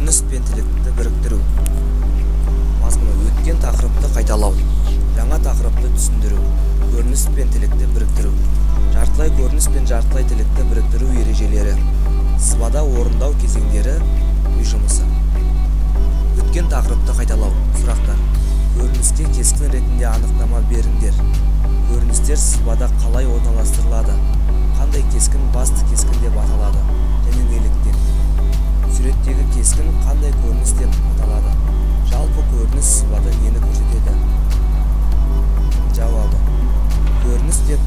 Көрініс пен тілікті біріктіру. Мазмұны: өткен тақырыпты қайталау, жаңа тақырыпты түсіндіру, көрініс пен тілікті біріктіру, жартылай көрініс пен жартылай тілікті біріктіру ережелері, сызбада орындау кезеңдері, үй жұмысы. Өткен тақырыпты қайталау. Сұрақтар. Көрініске кескін ретінде анықтама беріңдер. Көріністер сызбада қалай орналастырылады? Қандай кескін басты кескін деп аталады және неліктен? Суреттегі кескін қандай көрініс деп аталады? Жалпы көрініс сызбада нені көрсетеді? Жауабы: көрініс деп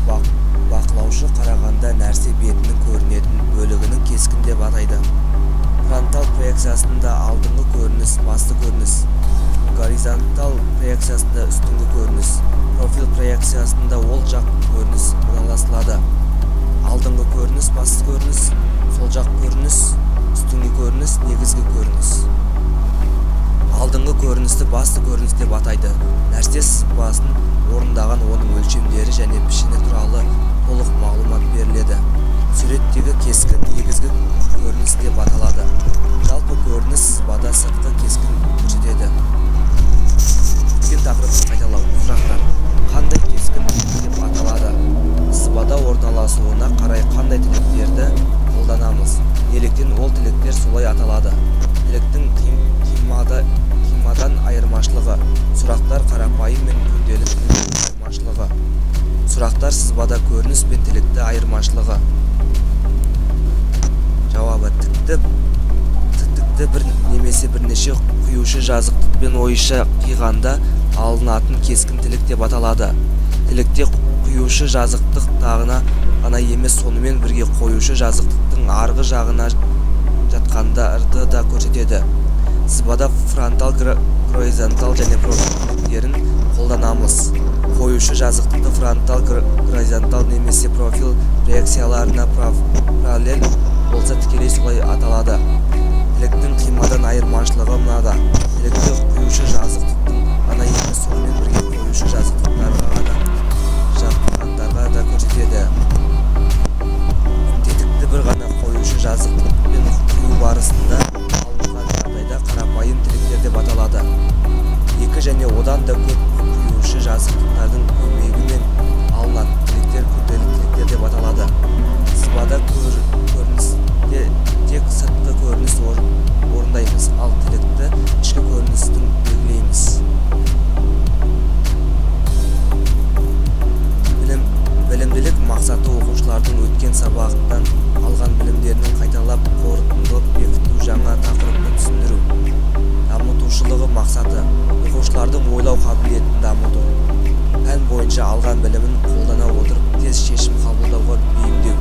бақылаушы қарағанда нәрсе бетінің көрінетін бөлігінің кескін деп атайды. Фронтал проекциясында алдыңғы көрініс басты көрініс, горизонтал проекциясында үстіңгі көрініс, профиль проекциясында ол жақ көрініс орналастырылады. Алдыңғы көрініс басты көрініс, сол жақ көрініс үстіңгі көрініс, негізгі көрініс. Алдыңғы көріністі басты көрініс деп атайды. Нәрсе сызбасын орындаған оның өлшемдері және пішіні туралы толық мағлұмат беріледі. Суреттегі кескін негізгі көрініс деп аталады. Жалпы көрініс сызбада сыртқы кескін көрсетеді. Өткен тақырыпты қайталау. Сұрақтар. Қандай кескін деп аталады? Сызбада орналасуына қарай қандай тіліктерді қолданамыз? Неліктен ол тіліктер солай аталады? Тіліктің қимадан айырмашылығы. Сұрақтар. Қарапайым мен күрделі тіліктің айырмашылығы. Сұрақтар. Сызбада көрініс пен тілікті айырмашылығы. Жауабы: тіктікті бір немесе бірнеше құюшы жазықтықпен ойша қиғанда алынатын кескін тілік деп аталады. Тілікте құюшы жазықтық тағына ғана емес, сонымен бірге қоюшы жазықтықтың арғы жағына жатқандарды да көрсетеді. Сызбада фронтал, горизонтал және профиль тіліктерін қолданамыз. Қоюшы жазықтықты фронтал, горизонтал немесе профиль проекцияларына параллель болса, тікелей солай аталады. Тіліктің қимадан айырмашылығы мынада: тілікті құюшы жазықтықтың ғана емес, сонымен бірге қоюшы жазықтықтарға ғана жатқандарға да көрсетеді. Тетікті бір ғана қоюшы жазықтықпен қию барысында алынған жағдайда қарапайым тіліктер деп аталады. Екі және одан да көп құюшы жазықтықтардың көмегімен алынатын тіліктер күрделі тіліктер деп аталады. Сызбада көріністе тек сыртқы көрініс орындаймыз, ал тілікті ішкі көріністің белгілейміз. Білімділік мақсаты: оқушылардың өткен сабақтан алған білімдерінің қайталап, қорытындылап бекіту, жаңа тақырыпты түсіндіру. Дамытушылығы мақсаты: оқушылардың ойлау қабілетін дамыту, пән бойынша алған білімін қолдана отырып тез шешім қабылдауға бейімдеу.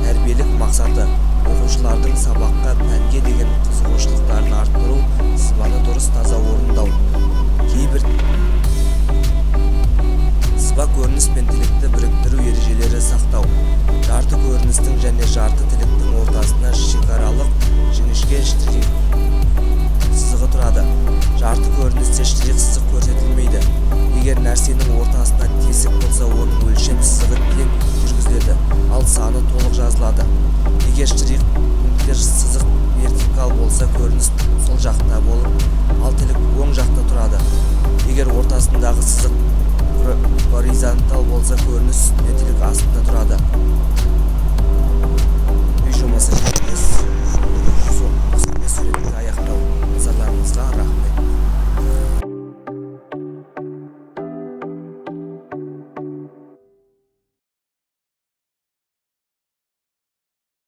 Тәрбиелік мақсаты: оқушылардың сабаққа, пәнге деген қызығушылықтарын арттыру, сызбаны дұрыс, таза орындау. Кейбір сызба көрініс пен тілікті біріктіру ережелері сақтау. Жарты көріністің және жарты тіліктің ортасына шекаралық жіңішке штрих сызығы тұрады. Жарты көріністе штрих сызық көрсетілмейді. Егер нәрсенің ортасына тесік болса, оның өлшем сызығы тең жүргізіледі, ал саны толық жазылады. Егер штрих пункттер сызық вертикал болса, көрініс сол жақта болып, ал тілік оң жақта тұрады. Егер ортасындағы сызық горизонтал болса, көрініс үстінде, тілік астында тұрады.